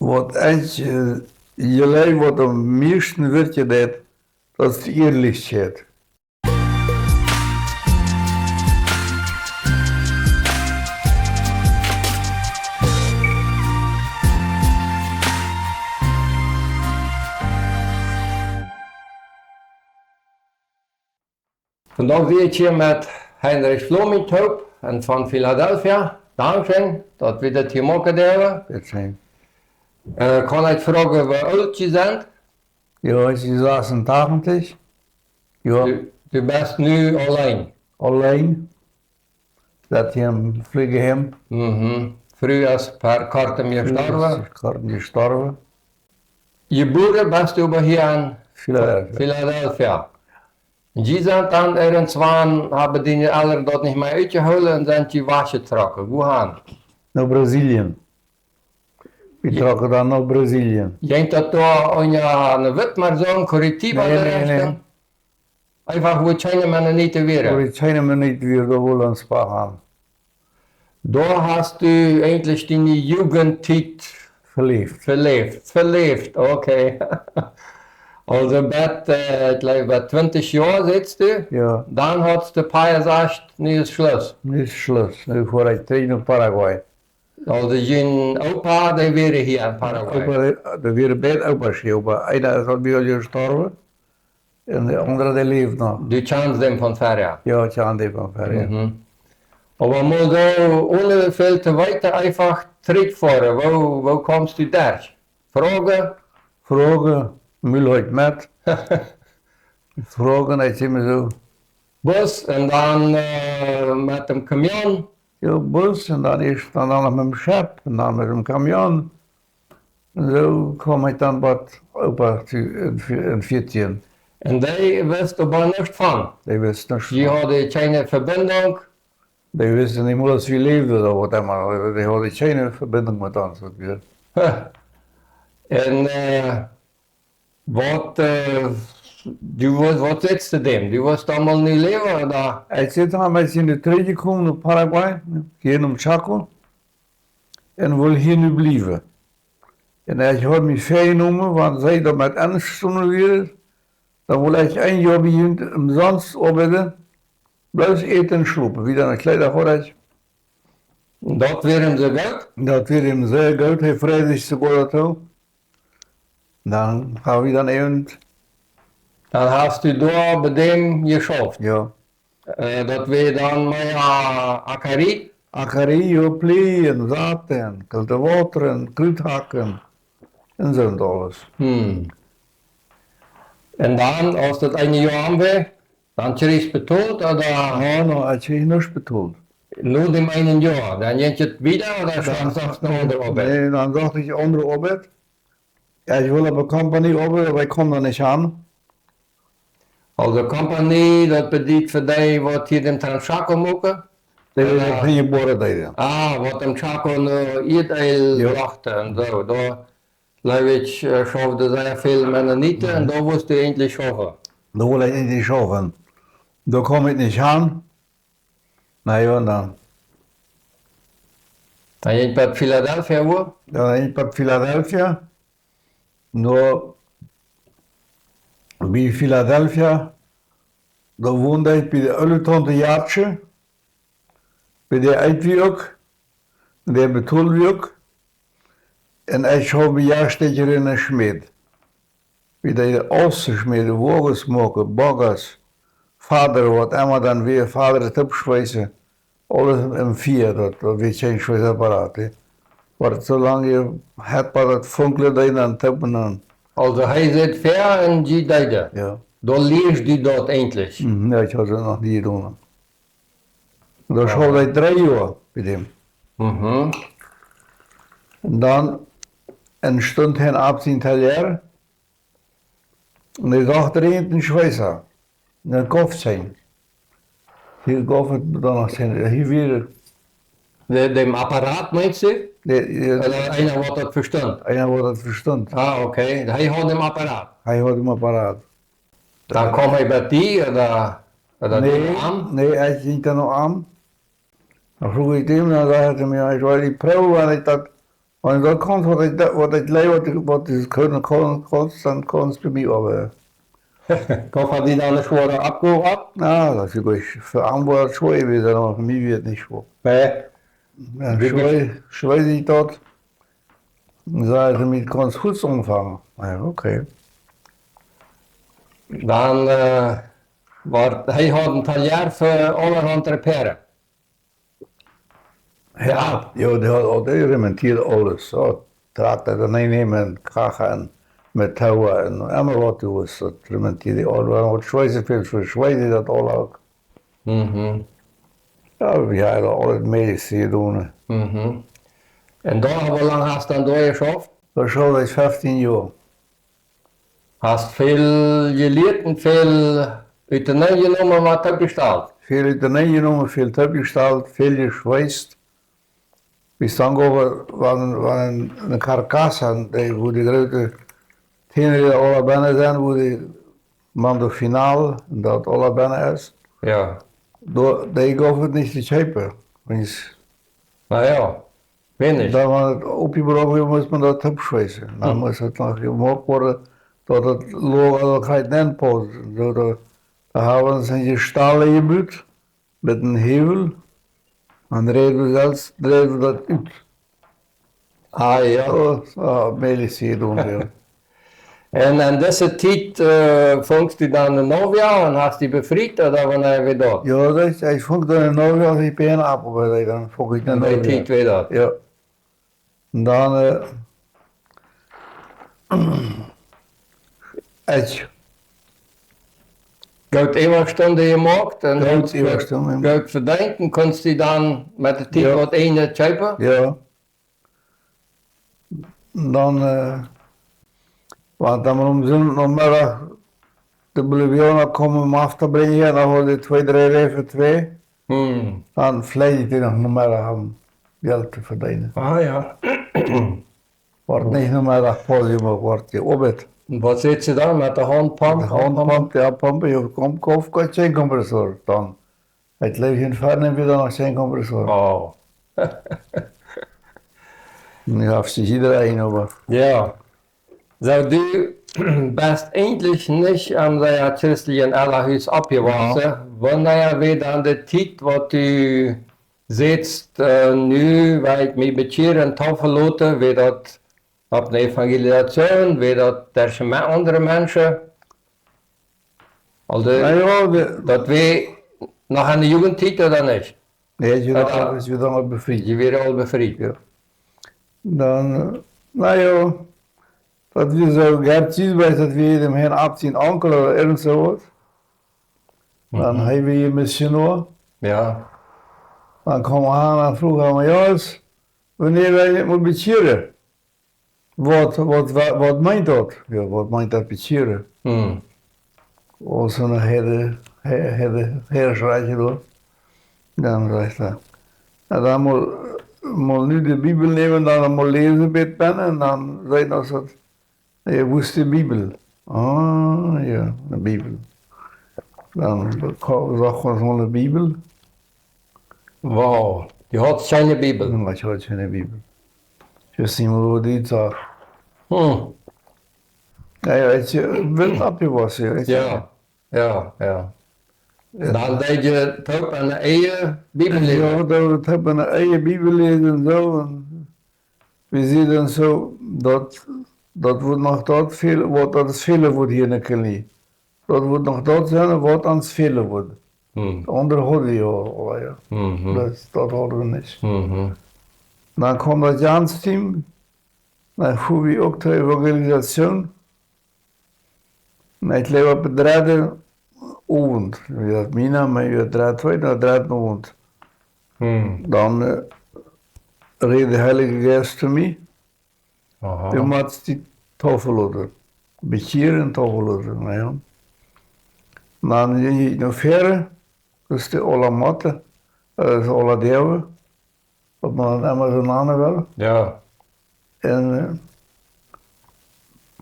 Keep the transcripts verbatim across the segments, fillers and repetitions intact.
Waut ekj, äh, jleew, waut aum mieeschten wieet, daut, daut es de Ierlichkjeit. Vondoag sie ekj hia met Heinrich Fleming toop un von Philadelphia. Dankscheen, daut wie dit hia moaken derwen. Bitte schön. Äh, kaun ekj froagen, woo oolt jie sent? Jo, ekj sie sasuntachentich. Jo. Du, du best nu auleen? Auleen. Sett hia em Fleegeheim. Mhm. Fru es ver kortem jestorwen. Fru es ver kortem jestorwen. Jebuaren best du oba hia en Philadelphia. Philadelphia. Un jie sent dan irjentwan, haben diene Elren daut nich mea utjehoolen un sent jie wajchjetrocken. Wuahan? No Brasilien. Wie trocken dan no Brasilien. Jinkj daut doa unja ne Witmer, soo en Curitiba? Nä, nä, nä. Eenfach, wua kjeene Mennoniten wieren. Wua kjeene Mennoniten wieren, doa wull ons Papa. Doa hast du eejentlich diene Jugendtiet veläft. Veläft, veläft, okay. Aulsoo bat, äh, ekj jleew, bat twintich Joa, sajchst du? Jo. Dan haud de Papa jesajcht, nu es Schluss. Nu es Schluss. Nu foa ekj trigj no Paraguay. Aulsoo jun Opa, dee wia hia en Paraguay. Opa, dee, dee wieren beid Opas hia, oba eena es aul wada jestorwen. Un de aundra, dee läft noch. Du kjanst dän von verhäa? Jo, ekj kjan dän von verhäa. Mhm. Oba mol soo, onen väl to weeten, eenfach trigjfoaren. Woo, woo kjemst du doa? Froagen? Froagen, Mul haud ekj met. Froagen, ekj sie mau soo. Bus un dan, äh, met dän Kamion? Jo, Bus un dan ieescht dan, dan noch met däm Schepp un dan met däm Kamion. Un soo kjeem ekj dan bat Opa to, en, en Fiatien. Un dee wist doa nuscht von? Dee wist nuscht von. Dee hauden kjeene Vebinjunk? Dee wisten nich mol, daut wie läwden, ooda waut emma. Dee hauden kjeene Vebinjunk met ons, waut wie. Huh. Un, äh, waut, äh, du wull, waut sätst du däm? Du wullt dan mol nu läwen, ooda? Ekj säd am, ekj sie nu trigjjekomen no Paraguay, hia no Chaco. Un wull hia nu bliewen. Un ekj haud mie väajenomen, wan see doa met enjestonen wieren, dan wull ekj een Joa bie junt omsonst oabeiden, bloos äten un schlopen, wieda no Kjleeda haud ekj. Daut wia am soo goot? Daut wia am sea goot, hee freid sikj soogoa doatoo. Dan ha wie dan äwent. Dan hast du doa bie däm jeschauft? Jo. Äh, daut wia dan mea Ackerie? Ackerie, jo, pleajen, saten, Kultivator un Krut hacken un soo aules. Hm. Un dan, aus daut eene Joa om wia, dan kjrieechst betolt, ooda? Nä, nä, ekj kjrieech nuscht betolt. No däm eenen Joa, dan jinkj et wieda, ooda? Dan, sochst du ne aundre Oabeit? Nä, dan socht ekj aundre Oabeit. Jo, ekj wull opp ne Kompanie oabeiden, oba ekj kunn doa nich han. Aulsoo Kompanie, daut bediet fa dee, waut hia dän Transchaco moaken? Dee, waut, äh, hia boaren deeden. Ah, waut em Chaco no Ieedeel, jo, brochten un soo. Doa, jleew ekj, äh, schauften sea väl Mennoniten un doa wullt du eejentlich schaufen. Doa wull ekj eejentlich schaufen. Doa kunn ekj nich han. Na jo, un dan. Dan jinkj bat Philadelphia, wua? Jo, dan jinkj bat Philadelphia. Nu, bie Philadelphia, doa wond ekj bie de oole Taunte Jatsche, bie dee eet wie uk, un dee betold wie uk. Un ekj haud bie Joa Stekja en de Schmäd. Wie dee aules schmäden, Woages moaken, Boggers, Fadren, waut emma dan wia, Fadren toopschweissen. Aules em Fia, daut, daut wia kjeen Schweißapparaat, hä. Oba soo lang je hett, waut daut funklen deed, dan toop un dan. Aulsoo, hee säd väa un jie deeden. Jo. Doa lieescht du daut eejentlich? Mhm, jo, ekj haud daut noch nie jedonen. Doa schaufd ekj dree Joa bie däm. Mhm. Un dan, un stunt hee opp sien Taller, un hee sach doa irjent een Schweißa, een Koffzeen. Hia gauf et doa noch kjeen, hia wia de, däm Apparaat, meenst du? De, de, ooda eena, waut daut vestunt? Eena, waut daut vestunt. Ah, okay. Hee haud dän Apparaat. Hee haud dän Apparaat. Dan kjeem hee bie die, ooda, ooda... Nä, dee am? Nä, ekj jinkj dan no am. Dan fruach ekj däm, dan säd hee to mie, ekj well die proowen, wan ekj daut Wan du daut kaust, waut ekj, waut ekj leew, waut du, waut du kaust, kaust, kaust, dan kaust du mie oba. Kaust du die dan ne schwoare Oppgow opp? Na, daut es goot. Fa am woat daut schwoa jewast, oba fa mie woat daut nich schwoa. Nä. Jo, wie schwoa, schwoa es daut. Saj ekj, du kaust fuaz aunfangen. Jo, okay. Dan, äh, wort, hee haud een Taller fa aulahaunt Repairen. Jo, jo, dee haud aul, dee remontieed aules, jo. Trakta doa nenn nämen, Kacha un Motoa un emma waut du wust, daut remontieed dee aul. Wan waut schweese, väl schweese, daut aul uk. Mhm. Jo, wie haben aul daut meiste jedonen. Mhm. Un doa, woo lang hast du dan doa jeschauft? Doa schauf ekj feftieen Joa. Hast väl jelieet un väl uteneen jenomen, waut oppjestalt? Väl uteneen jenomen, väl oppjestalt, väl jeschweest. Wie stonen äwa, wan, wan ne Karkass aun, dee, wua dee groote Tienräda aula bennen sent, wua dee Mando Final un daut aula bennen es. Jo. Doa, dee jeef et nich to kjeepen. Wiels Na jo, weens. Dan, wan et oppjebroaken wia, must eena daut oppschweesen. Dan must et noch jemoakt woaren, daut et loaga aul krakjt nenpaust. Soo, doa, doa haben see een Stall jebut met een Häwel. Un dreien selfst, dreien daut ut. Ah, jo. Soo, soo, meist jedonen, jo. Un aun dise Tiet, äh, fungst du dan de Novia aun un hast die befriet, ooda wanea wia daut? Jo, daut, ekj fung dan de Novia, aus ekj bie eene Oabeit, dan fung ekj de Novia. Aun dee Tiet wia daut? Jo. Un dan, äh, ekj. Goot Äwastund jemoakt un goot Äwastund jemoakt. Goot vedeent, kunst du dan met de Tiet waut ieejnet kjeepen? Jo. Dan, äh, wan dan om Sindach Nomeddach de Boliviana komen om auftobrinjen, dan haud ekj twee, dree Räd fa twee. Hm. Dan fleeg ekj dee noch Nomeddach om Jelt to vedeenen. Ah, jo. Wort nich Nomeddach Paus jemoakt, wort jeoabeit. Un waut säd see dan met de Hauntpomp? Met de Hauntpomp, jo, Pomp, jo, kom, kauf, kauf kjeen Kompressor dan. Ekj läw hia en Fernheim wia noch kjeen Kompressor. Oh. Nu haft see jieda een, oba. Jo. Soo, du best eejentlich nich aun dee christelje Elahus oppjewossen. Jo. Wanea wia dan de Tiet, waut du sädst, äh, nu well ekj mie bekjieren, Taufe loten, wia daut opp eene Evangelisation, wia daut derch met aundre Menschen? Aulsoo, na jo, de daut wia noch aun de Jugendtiet, ooda nich? Nä, ekj wia aul befriet. Jie wieren aul befriet? Jo. Dan, äh, na jo, daut wia soo, Gerd Giesbrecht, daut wia däm Herrn Abt sien Onkel ooda irjent soo waut. Dan hee wia Missionoa. Jo. Dan kjeem hee aun un fruach aun mie, jo, es, wanea well jie mie bekjieren? Waut, waut, waut, waut meent daut? Jo, waut meent daut bekjieren? Hm. Aus een Heide, He-, Heide, Heide schrakjt doa. Dan sajcht hee, na, dan mol, mol nu de Bibel nämen, dan mol läsen bät bennen, un dan sajcht hee, aus daut, jo, woo es de Bibel? Ah, jo, de Bibel. Dan ko-, sach ekj mol de Bibel. Wow, du haudst kjeene Bibel? Nä, ekj haud kjeene Bibel. Ekj wist nich mol, woo dee sach. Hm. Jo, jo, ekj, äh, wia oppjewossen, jo. Jo, jo, jo. Jo. Dan deed jie toop eene eejne Bibel läsen? Jo, dan toop eene eejne Bibel läsen un soo. Un wie säden soo, daut, daut woat noch daut fälen, waut daut es fälen woat hia enne Kolonie. Daut woat noch daut sennen, waut ons fälen woat. Hm. Aundre hauden wie aul, jo. Mhm. Daut, daut hauden wie nich. Mhm. Dan kjeem daut Jans Team, dan fuaren wie uk to Evangelisation. Un ekj läw opp dän dredden Owent, wia daut Mina, mau wia daut dredden, tweeden ooda dredden Owent. Hm. Dan, äh, räd de Heilje Jeist to mie. Aha. Du motst die Taufe loten. Bekjieren, Taufe loten, na jo. Dan jinkj ekj no väaren, daut es de aula Motte, äh, daut es aula Däawe, waut maun dan emma soo nanen well. Jo. Un, äh,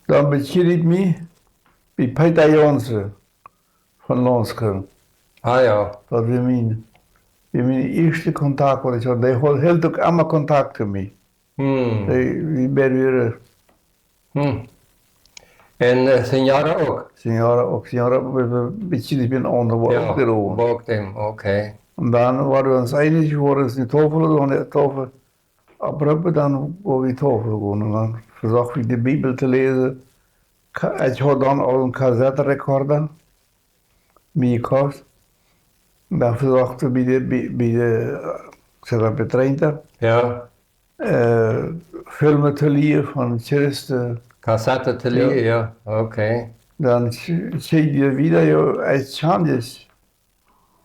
dan bekjieed ekj mie bie Peeta Jansen von Launskum. Ah jo. Daut wia mien, wia mien ieeschte Kontakt, waut ekj haud. Dee hilt, hilt uk emma Kontakt to mie. Hm. Dee, wie beid wieren. Hm. Un äh, Signora uk? Signora uk. Signora, wie, wie, wie, wie, wie, wie, Ja, opgeroden. Book dem, okay. Un dan wieren wie ons eenich, wie wieren ons de Tafel, un de Tafel opropen, dan woo wie Tafel gonen. Un dan vesocht wie de Bibel to läsen. Ka-, ekj haud dan aul een Kassettenrekorda mie jekoft. Dan vesocht wie bie de, bie, bie de, äh, Zeta Petrenta, Ja. äh, Filme to lieren von Christen. Kassette to Ja. lieren, ja. Okay. Dan k-, kjikj wie wieda, jo, ekj kjan daut.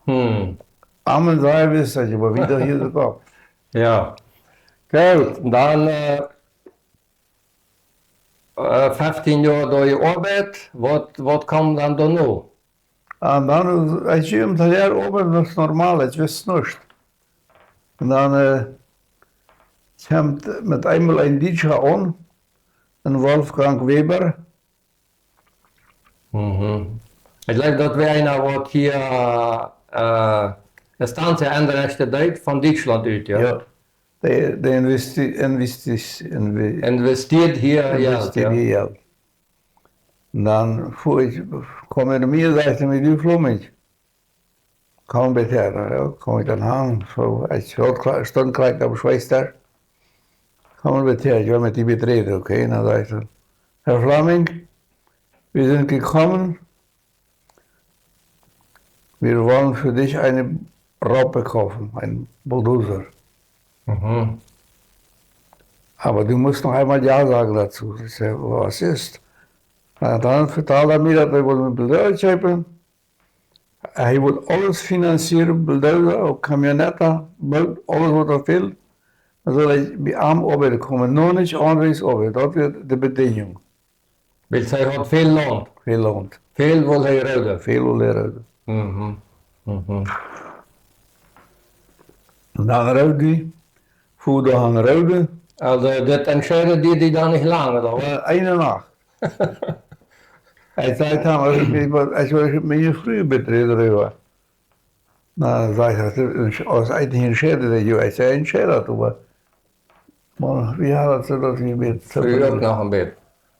Hm. Amen, saj wie, saj ekj, oba wieda hia de Kopp. Ja. Goot, dan äh, äh, feftieen Joa doa jeoabeit, waut, waut kjeem dan doano? Un dan, ekj wia em Taller oben, daut es normal, ekj wist nuscht. Un dan äh, kjemt met eemol een Dietscha aun, een Wolfgang Weber. Mhm. Ekj jleew, daut wia eena, waut hia äh, Estancia enrechten deed von Dietschlaunt ut, jo? Jo. Dee, dee investi-, investi-, inve-, Investeerd hia, jo, investeerd jo. hia Jelt. Un dan fua ekj, kjeem hee no mie, sajcht hee mie: "Du, Fleming, komm bitte her." Jo, kjeem ekj dan aun, soo, ekj haud kla-, stunt krakjt opp Schwester. "Komm bitte her, ekj well met die räden, okay?" Un dan sajcht hee: "Herr Fleming, wir sind gekommen, wir wollen für dich eine Raupe kaufen, einen Bulldozer. Mhm. Aber du musst noch einmal Ja sagen dazu." Ekj saj: "Was ist?" Na, dan vetald hee mie, daut hee wull een Bulldozer kjeepen. Hee wull aules finanzieren, Bulldozer, uk Camioneta, Boot, aules waut hee well. Dan sull ekj bie am oabeiden komen, nich aunwäsent oabeiden. Daut wia de Bedingung. Wiels hee haud väl Launt. Väl Launt. Väl wull hee rooden. Väl wull hee rooden. Mhm. Mhm. Un dan rood wie, fua doa aun rooden. Aulsoo, daut entscheiden dee, dee doa nich lang, ooda? Äh, eene Nacht. Ekj säd dan, aus ekj mie, aus ekj mien Fru beträd doaräwa. Na, dan säd hee, aus ekj nich entscheiden deed, jo, ekj säd, entscheid daut, oba Maun, wie haud daut soo, daut wie met Fru uk noch een bät.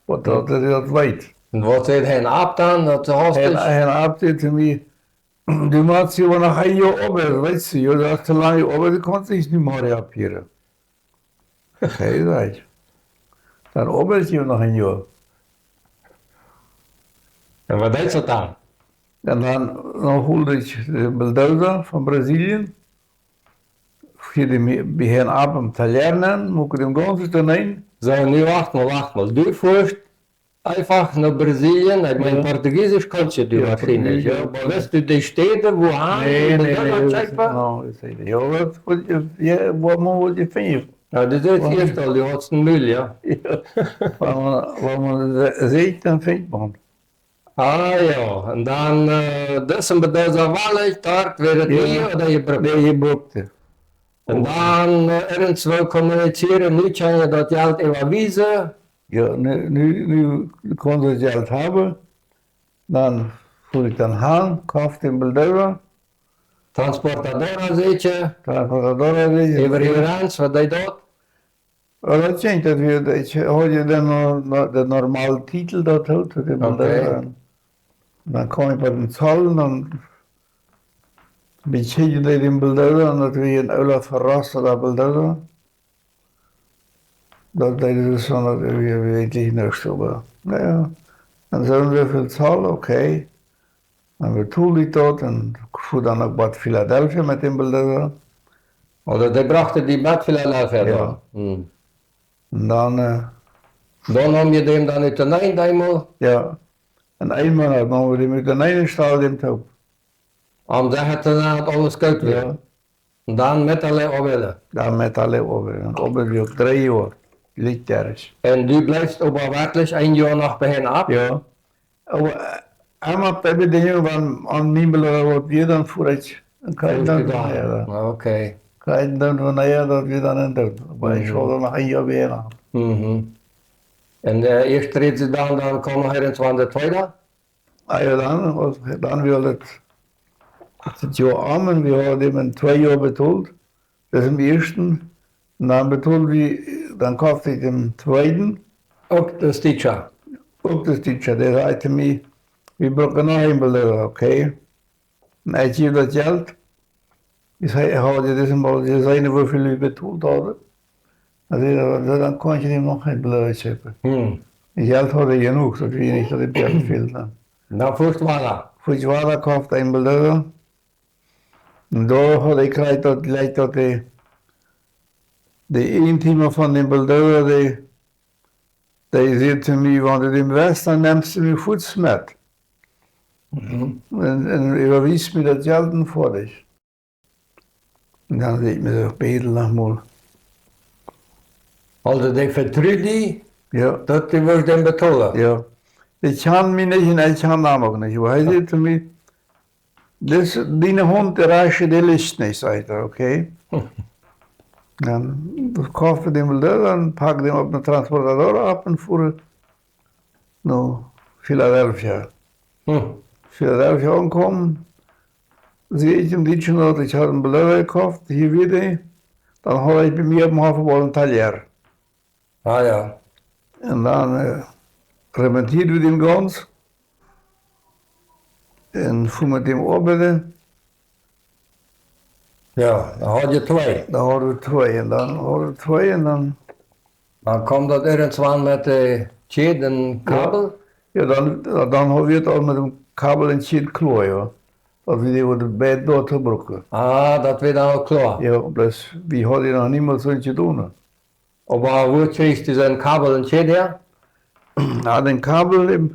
Waut daut, daut hee daut weet. Un waut säd hee aun dan, daut hee haud Hee, hee haud daut to mie, du motst hia oba noch een Joa oabeiden, weetst du, jo, daut es to lang jeoabeit, du kaust nich mea opp hia. Okay, saj ekj. Dan oabeid ekj noch een Joa. Un waut deed daut dan? Un dan, dan hold ekj dän Bulldozer von Brasilien. Fua dee bie, bie Herrn App em Taller nenn, muak däm gaunzen Toneen. Soo, nu wacht mol, wacht mol. Du fuascht eefach no Brasilien, ekj meen, Jo. Portugiesisch kaust du Jo, woarschienlich, jo. Portugiesisch. Oba weetst du de Städen, wua han Nä, nä, nä, daut es, no, es, jo, waut, waut, jo, wua maun woat jefungen. Jo, daut es Wua? ieescht aul, du hast een Mul, jo. Jo. Wan maun, wan maun se-, sieekjt, dan finjt maun. Ah jo, un dan, äh, daut es een Bulldozer, waut ekj doa wia, Jo. dee jebrukt. Dee jebrukt. Un dan, äh, irjentwoo kommunizieren, nu kaun ekj daut Jelt äwawiesen. Jo, nu, nu, nu kaun ekj daut Jelt haben. Dan fua ekj dan han, koft dän Bulldozer. Transportadora, sieekj. Transportadora, sieekj. Äwa de Grenz, waut deed daut? Jo, daut kjikj, daut wia, ekj haud jo dan no-, no-, dän normalen Titel daut haud, daut Ding Okay. Dan, dan kaum ekj bie dän Zoll, dan bekjikjten dee dän Bulldozer, un daut wia een oola verrosta Bulldozer. Daut deed soo, daut wia, wia eejentlich nuscht, oba, na jo. Dan sent wie väl Zoll, okay. Dan betold ekj daut un fua dan uk bat Philadelphia met dän Bulldozer. Ooda dee brochten die bat Philadelphia Jo. dan? Hm. Un dan, äh, Dan neem jie dän dan ut de Nenn eemol? Jo. Un eemol dan neem wie dän ut de Nenn un stalden dän toop. Om to secha daut aules goot wia. Jo. Un dan met aule oabeiden? Dan met aule oabeiden. Un oabeiden wie uk dree Joa. Licht derch. Un du bleefst oba werkjlich een Joa noch bie Herrn App? Jo. Oba, äh, emma bie de Dinja, wan aun mie beloonen woat, wia dan fua ekj een Kjreis dan Fua ekj dan. Von hia, jo. Ah, okay. Kjreis dan von hia, daut wia dan een Doot. Oba ekj Mhm. schaul dan noch een Joa bie Herrn App. Mhm. Un, äh, ieescht räd see dan, dan kaum noch irjentwan de tweede? Ah jo, dan, aus, dan wia daut, daut Joa om un wie hauden am twee Joa betolt. Daut es em ieeschten. Un dan betolden wie, Dan koft ekj dän tweeden. Uk de Stiedscha. Uk de Stiedscha, dee säd to mie: "Wie brucken noch een Bulldozer, okay?" Un ekj jeef daut Jelt. Ekj säd: "Ekj haud dit mol jeseenen, woo väl wie betolt hauden." Dan säd hee: "Dan kaun ekj die noch een Bulldozer schekjen." Hm. Jelt haud hee jenuach, daut wia nich, daut hee Jelt fäld. Dan fuats wada. Fuats wada, koft een Bulldozer. Un doa haud ekj jlikj daut, jlikj daut de, de Ieejentieema von dän Bulldozer, dee, dee säd to mie: "Wan du dän west, dan nemst du mie fuats met. Mhm. Un, un äwawiest mie daut Jelt un foadich." Un dan säd ekj mie soo: "Bäd noch mol." Aulsoo, dee vetrud die, jo, daut du wurscht dän betolen? Jo. Dee kjand mie nich un ekj kjand am uk nich. Oba hee säd to mie: "Dis, diene Haunt, dee rajchte, dee licht nich," säd hee, okay. Dan koft hee dän Bulldozer, dan pakt hee dän opp dän Transportador opp un fuat no Filadelfia. Hm. Filadelfia aunjekomen, säd ekj däm Dietschen daut ekj haud een Bulldozer jekoft, hia wia dee. Dan haud ekj bie mie oppem Hoff een Taller. Ah jo. Un dan, äh, remontieed wie dän gaunz. Un fua met däm oabeiden. Jo, dan haud jie twee. Dan hauden wie twee. Un dan hauden wie twee un dan Dan kjeem daut irjentwan met de Kjäd un Kabel? Jo, dan, dan haud wie daut aul met dän Kabel un Kjäd kloa, jo. Daut wie dee wudden bie doa to brucken. Ah, daut wia dan aul kloa. Jo, bloos, wie hauden noch niemols soo jedonen. Oba wua kjrieech jie soonen Kabel un Kjäd häa? Ah, dän Kabel, dän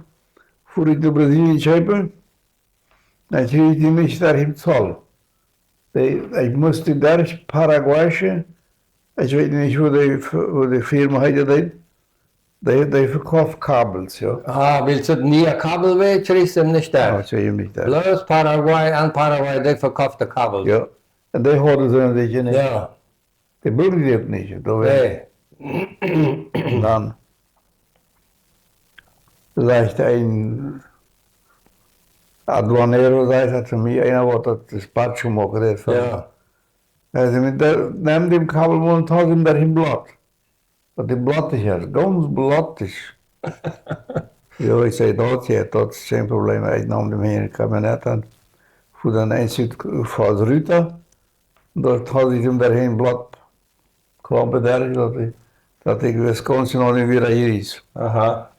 fua ekj no Brasilien kjeepen. Dan kjrieech ekj dee nich derch dän Zoll. Dee, ekj must dee derch Paraguay, ekj weet nich, woo dee, woo dee Firma heet, dee, dee, dee vekoft Kabels, jo. Ah, wiels daut nich Kabel wia, kjrieech jie am nich derch. Jo, kjrieech ekj am nich derch. Bloos Paraguay, aun Paraguay, dee vekoft de Kabels. Jo. Un dee hauden see sikj nich. Jo. Dee bruckten dee uk nich. Doa wia, nä. Dan sajcht een Aduanero, sajcht hee to mie, eena waut daut Despacho moakt, dee von, jo. Hee säd mie: "Dee, nem dän Kabel mol un tausch am derch een Blaut." Daut dee blautich es, gaunz blautich. Jo, ekj säd: "Daut, jo, daut es kjeen Problem." Ekj neem däm eene Camioneta un fua dan eent ut Fort Ruta. Doa haud ekj am doa een Blaut Klompen doa, daut ekj, daut ekj Wisconsin aun de Vira Iris. Aha.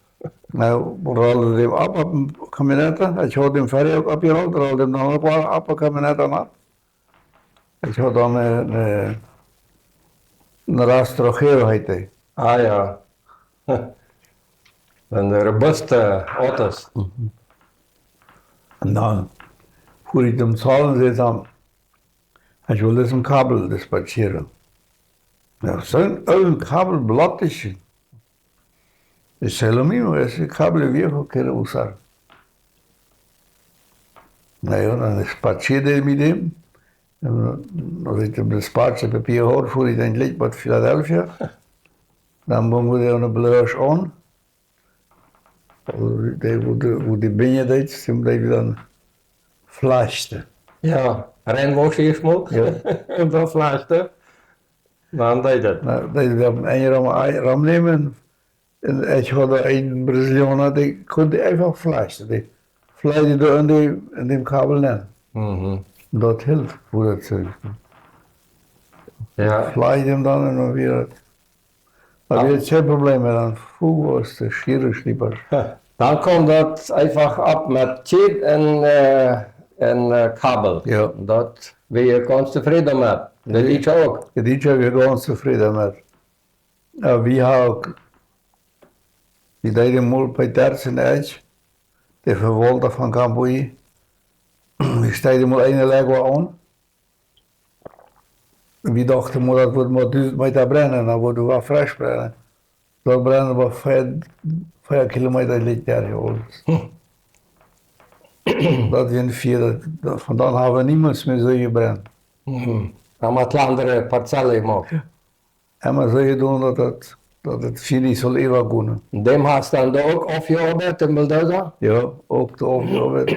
Nu, rolden see am opp, opp een Camioneta. Ekj haud am Ferry uk oppjerolt, rolden see am dan opp, opp een Camioneta opp. Ekj haud dan een, een, een Rastrojero heet dee. Ah jo. Een robuste Autos. Mhm. Un dan fua ekj dän Zoll un säd dan: "Ekj well disen Kabel despachieren." "Jo, soo een oolen Kabel, blautich." "Es lo mismo, ese cable viejo quiero usar." Na jo, dan despachieed ekj met däm. Un aus ekj daut Despachpapia haud, fua ekj dan jlikj no Filadelfia. Dan bungen see dee aun de Blösch aun. Woo dee, woo dee, woo dee Binja deed, dee deed dan flaschte. Jo, reinwauschen ieescht mol. Jo. Un dan flaschte. Dan deed daut. Na, dee deed dan een Rum, Rum nämen. Un ekj haud doa een Brasilianer, dee kunn dee eefach flaschten. Dee fleid dee doa en dee, en dän Kabel nenn. Mhm. Daut hilft, woo daut soo. Jo. Fleid am dan un dan wia daut. Oba daut es kjeen Problem mea, dan fua ekj de Schiereschlieper. Jo. Dan kjeem daut eefach opp met Kjäd un, äh, un, äh, Kabel. Jo. Daut wia ekj gaunz tofräd met. De Dietsche uk. De Dietsche wia gaunz tofräd met. Jo, wie haben uk, wie deeden mol bie Terz un Edge, de Verwalta von Campo I, wie stellden mol eene Legua aun. Wie dochten mol, daut wudd mau dusent Meeta brennen, dan wudd daut fresch brennen. Daut brennen wia vea, vea Kilometa licht derch aules. Hm. Daut sent vea, daut, daut, von dan haben wie niemols mea soo jebrent. Mhm. Dan mau aundre Parzellen jemoakt. Jo. Emma soo jedonen, daut daut, daut daut Fia nich sull äwagonen. Däm hast dan doa uk aufjeoabeit, dän Bulldozer? Jo, uk doa aufjeoabeit.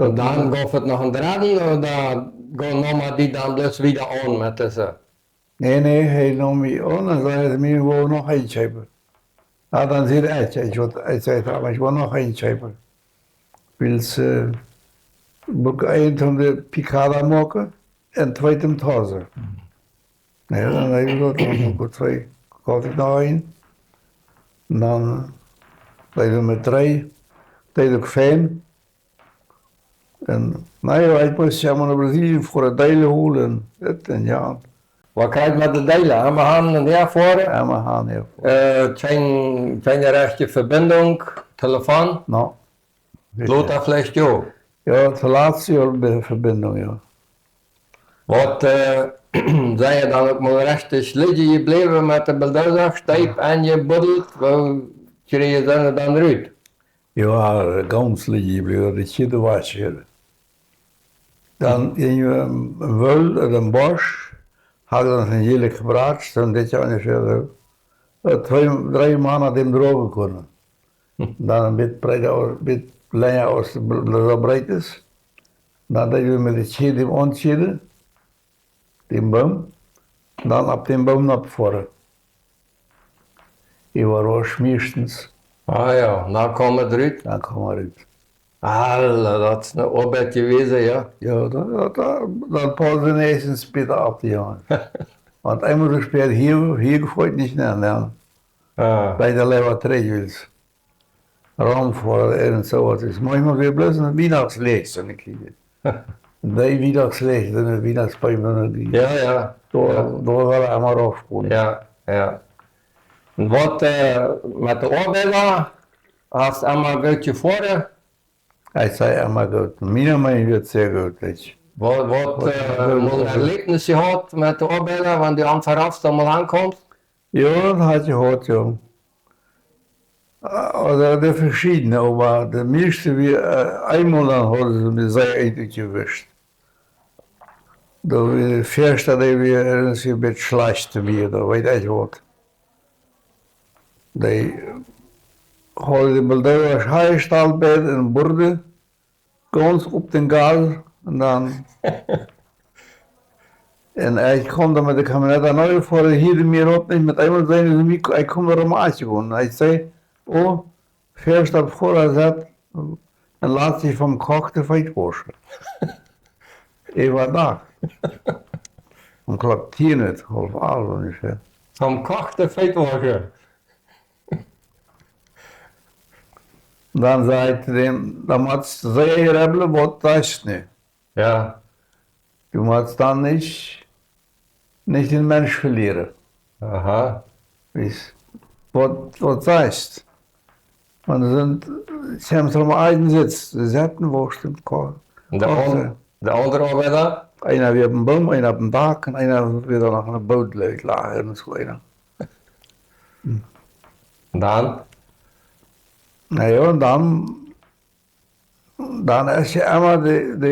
Un dan gauf et noch een dredden, ooda gauf Mama dee dan bloos wieda aun met dise? Nä, nä, hee neem mie aun un säd, hee wull noch een kjeepen. Ah, dan säd ekj, ekj wull, ekj säd, oba ekj wull noch een kjeepen. Wiels, äh, bruck eent toom de picada moaken un twee toom toasen. Jo, dan hab ekj daut, dan mucht ekj twee, koft ekj noch een. Un dan deed wie met dree, deed uk fein. Un, nä, ekj must jo mau no Brasilien fa de Deelen holen, dit un jo. Waut kjricht eena met de Deelen? Emma han un häa foaren? Emma han un häa foaren. Äh, kjeen, kjeene rajchte Vebinjunk, Telefon? No. Lota veleicht jo. Jo, tolatst jo de Vebinjunk, jo. Waut, äh, sent jie dan uk mol rajcht lijen jebläwen met de Bulldozer, deep enjebuddelt, woo kjrieech jie dee dan rut? Jo, gaunz lijen jebläwen, daut ekj hia de Wasch hia. Dan jinkj wie em Woolt, em Bosch, haud ons een hielik Bratscht, un dit jo onjefäa soo, äh, twee, dree Mana dän droagen kunnen. Dan een bät breeda, aus- bät lenja aus de Bl-, Bl-, soo breet es. Dan deed wie met de Kjäd dän aunkjäden, dän Boom. Dan opp dän Boom nopp foaren. Äwa Rosch meistens. Ah jo, dan kjeem et rut. Dan kjeem et rut. Alla, daut es eene Oabeit jewast, jo. Jo, daut, daut, daut, daut pausst meistens bäta opp, jo. Wan eemol soo spät hia, hia jeit nich mea, jo. Ah. Bie de Leewa Trejels. Raumfoaren, irjent soo waut es. Maunchmol wea bloos een Wienachtslicht, soo een kjlien bät. Dee Wienachtslicht, soo een Wienachtsbeem, soo een Jo, jo. Doa, Jo. Doa wia hee emma rauf jegonen. Jo, jo. Un waut, äh, met de Oabeida? Hast emma goot jefoaren? Ekj saj emma goot. Miene Meenunk wia sea goot, weetst. Waut, waut, Waut äh, een Erläwnis jehaut met de Oabeida, wan du aum Verhofs dan mol aunkomst? Jo, daut haud ekj jehaut, jo. Äh, ooda de veschiedne, oba de mieeschte wia, äh, eemol dan hauden see mie sea eentlich jewischt. Daut wia de ieeschte, dee wia irjentwoo een bät schlajcht to mie, daut weet ekj waut. Dee haud de Bulldozer hia jestalt bie de Borde, gaunz opp dän Gas, un dan, un ekj kjeem dan met de Kamionett aun, foaren hia de Miesch opp, nich met eemol seenen see mie, ekj kjeem doa om aunjegonen. Ekj säd: "Oh, fäa opp Foarsitz un lat sikj vom Kock de Feet wauschen." Äwa Dach. Om Klock tieen, haulf alf onjefäa. Vom Kock de Feet wauschen. Dan säd ekj to däm: "Dan motst du sea jrebblen, waut deist nu?" Jo. Du motst dan nich, nich dän Mensch velieren. Aha. Wiels, waut, waut sajchst? Wan see sent, see haben soo eenen Sitz, see setten, wauschen, kocken. Un de Kochen. Aun-, de aundre Oabeida? Eena wia oppem Boom, eena oppem Dak un eena wia doa noch aun de Boot, jleew ekj, lagen, un soo eena. Un dan? Na jo, un dan, dan es je emma de, de,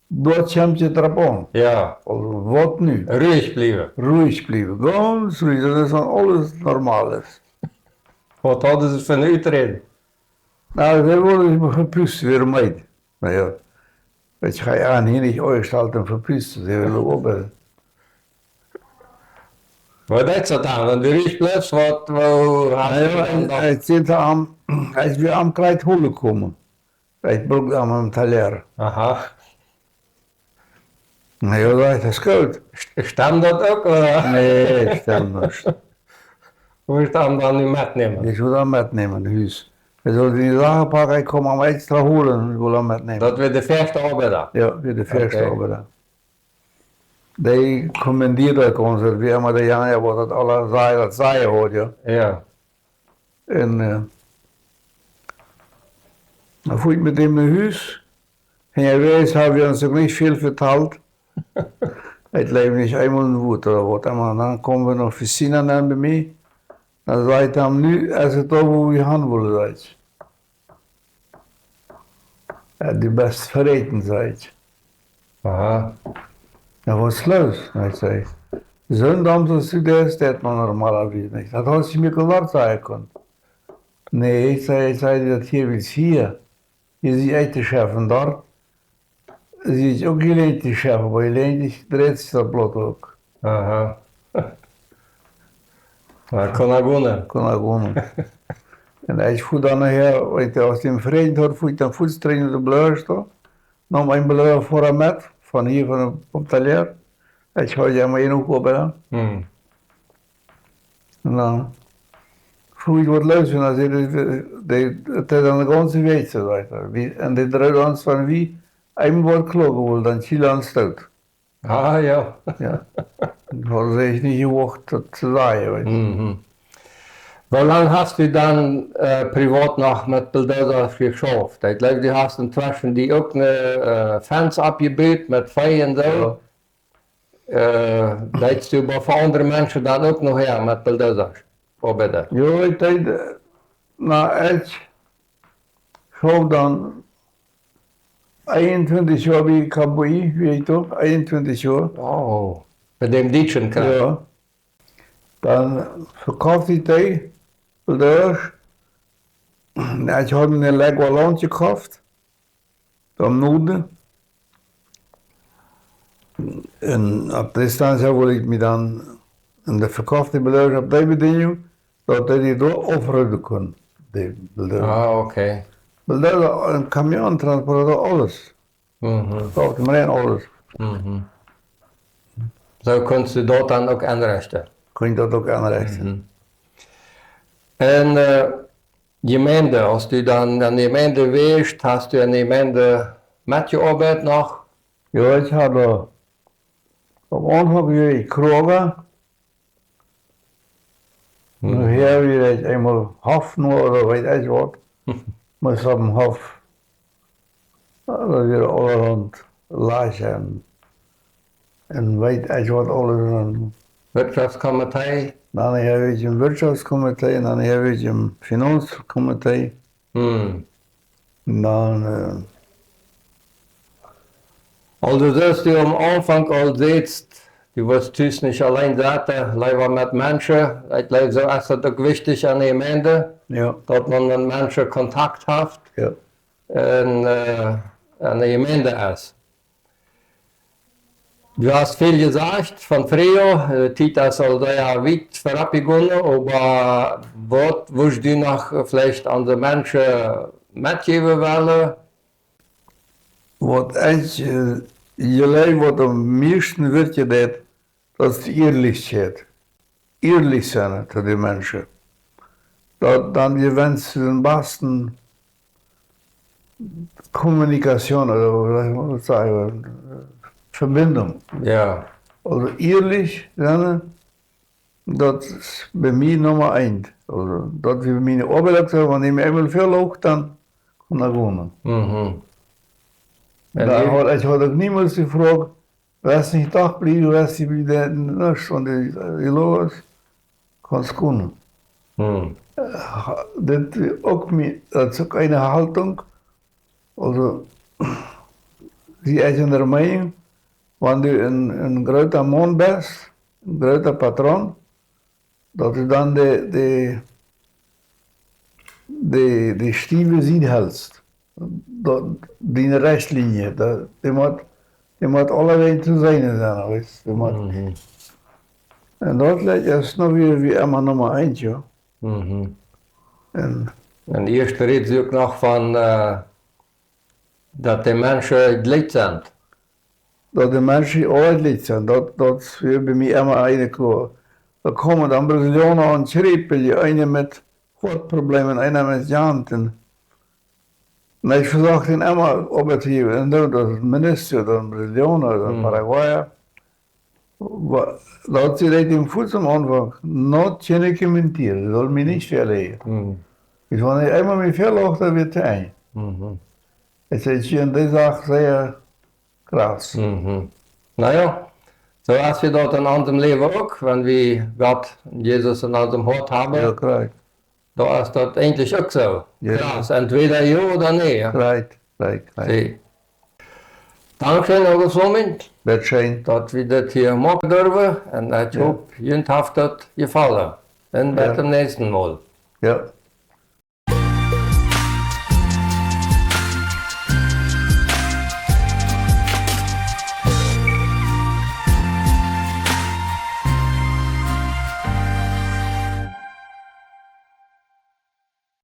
doa kjemt et doaropp aun. Jo. Aulsoo, waut nu? Ruhig bliewen. Ruhig bliewen, gaunz ruhig, daut es dan aules normal. Waut hauden see fa eene Uträd? Na, see wullen sikj mau vepusst, wea meent. Na jo, weetst, ekj hia nich aunjestalt un vepusst, see wullen opp. Waut deist du dan, wan du ruhig blifst, waut, woo hast Na jo, du dan ekj, daut? Ekj säd to am, ekj well am Kjleet holen komen. Ekj bruck am een Taler. Aha. Na jo, daut es goot. St-, stemmt daut uk, ooda? Nä, stemmt nich. Woo es daut dan nu metnämen? Ekj well daut metnämen, Hus. Ekj saul dee Sachen packen, ekj kom am extra holen, ekj well daut metnämen. Daut wia de ieeschte Oabeida? Jo, wia de ieeschte Oabeida. Okay. Dee kommandieed uk ons, daut wia emma de Janja, waut daut aule säd, daut säd hee, jo. Jo. Un, äh, dan fua ekj met däm no Hus. Un hee wist, hab wie ons uk nich väl vetalt. Ekj jleew nich eemol een Wuat ooda waut emma. Dan kjeem wie no Vecina nenn bie mie. Dan säd hee: "Nu es et doa, wua wie han wullen", säd hee. "Jo, du best veräten", säd hee. Aha. "Jo, waut es loos?" Ekj säd: "Soon Doms aus du deist, deit maun normalerwies nich. Daut haud jie mie kloa sajen kunnen." "Nä", ekj säd, ekj säd, "daut hia es hia. Hia sie ekj de Chef un doa sie ekj uk jewant de Chef, oba jewant dreht sikj daut Blaut uk." Aha. Na, kunn hee gonen. Kunn hee gonen. Un ekj fua dan nohäa, wan ekj aus dän Fräd haud, fua ekj dan fuaz trigj no de Blausch doa. Neem een Blausch Foara met, von hia von de Pomptalia. Ekj haud jo emma jenuach Oabeit. Hm. Un dan fua ekj waut loos, un dan säd hee, dee, dee, daut es dan de gaunze Wäakj, sajcht hee. Wie, un dee dreid ons von wie, een Wuat kloa jeworden, dan kjiel ons doot. Ah, jo. Jo. Daut haud ekj nich jewoagt, daut to sajen, weetst. Mhm. Woo lang hast du dan, äh, privat noch met Bulldozer jeschauft? Ekj jleew, du hast entweschen die uk ne, äh, Fenz oppjebut met Vee un soo. Jo. Äh, deedst du oba fa aundre Menschen dan uk noch, jo, met Bulldozer oabeiden? Jo, ekj deed, äh, na, ekj schauft dan eenuntwintich Joa bie K B I, wia ekj doa, eenuntwintich Joa. Oh, bie däm dietschen Krakj. Jo. Dan vekoft ekj dee, Bulldozer. Jo, ekj haud mie een Legwalaunt jekoft, doa em Nuaden. Un opp dee Stanz wull ekj mie dan, un dee vekoft dee Bulldozer opp dee Bedinjunk, daut dee die doa aufruden kunn, dee Bulldozer. Ah, okay. Bulldozer, een Kamiontransporta, aules. Mhm. Opp däm Rhein aules. Mhm. Soo kunst du daut dan uk enrechten? Kunn ekj daut uk enrechten. Mhm. Un, äh, Jemeent, aus du dan aun de Jemeent wieescht, hast du aun de Jemeent metjeoabeit noch? Jo, ekj haud, äh, aum Aunfank wia ekj Kroga. Mhm. Nohäa wia ekj eemol Hofnoa ooda weet ekj waut. Must opp däm Hoff. Jo, daut wia aulahaunt Lachen. Un weet ekj waut aules. Un Wirtschaftskomitee? Dan wia ekj em Wirtschaftskomitee, dan wia ekj em Finanzkomitee. Hm. Dan, äh, aulsoo, daut du aum Aunfank aul sajchst, du wust tus nich auleen sitten, leewa met Menschen. Ekj jleew, soo es daut uk wichtich aun de Jemeent, jo, daut maun met Menschen Kontakt haft, jo, un, äh, aun de Jemeent es. Du hast väl jesajcht von Fräd, äh, Tiet es aul sea wiet verropp jegonen, oba waut wurscht du noch veleicht aun de Menschen metjäwen wellen? Waut ekj, äh, jleew, waut aum mieeschten wieet, daut, daut es de Ierlichkjeit. Ierlich sennen to de Menschen. Daut, dan jewennst du de baste Kommunikation, ooda waut sajen wie, Vebinjunk. Jo. Aulsoo ierlich sennen, daut es bie mie Numma eent. Aulsoo, daut wia bie mie ne Oabeit, wan ekj mie eemol veloog, dan kunn ekj gonen. Mhm. Un dan ekj haud, ekj haud uk niemols jefroacht, west nich doch bliewen, west du bie de, nuscht, wan du, äh, jeloagen, kaust gonen. Hm. Äh, daut uk mie, daut es uk eene Haltunk. Aulsoo, see ekj de Meinunk, wan du een, een groota Maun best, een groota Patron, daut du dan de, de, de, de stiewe Sied helst. Daut, diene Rechtlinie, daut, dee mott, dee mott aulawäajen to seenen sennen, weetst, dee mott. Mhm. Un daut lat es noch wada, wada emma Numma eent, jo. Mhm. Un, un ieescht räd see uk noch von, äh, daut de Menschen jlikj sent. Daut de Menschen aula jlikj sent, daut, daut wia bie mie emma eene Ko-, doa kjeemen dan Brasilianer aun, Kjriepel, eena met Hoatprobleemen, eena met Janten. Un ekj vesocht dän emma opptohoolen, un daut, daut Minister, daut Brasilianer, daut, hm, Paraguaya. Wa-, daut see daut em fuaz aum Aunfank, no tiene que mentir, saul mie nich veloagen. Hm. Ekj, wan ekj eemol mie veloag, dan wia et to Enj. Mhm. Ekj saj, ekj sie aun dee Sach sea krass. Mhm. Na jo, soo aus wie daut en onsem Läwen uk, wan wie Gott, Jesus en onsem Hoat haben, jo, krakjt, dan es daut eejentlich uk soo. Jo. Krass, entweder jo ooda nä, jo. Krakjt, krakjt, krakjt. See. Dankscheen, August Fleming. Daut es scheen. Daut wie daut hia moaken durwen. Un ekj, jo, hop, junt haft daut jefollen. Un bat, jo, toom näakjsten Mol. Jo.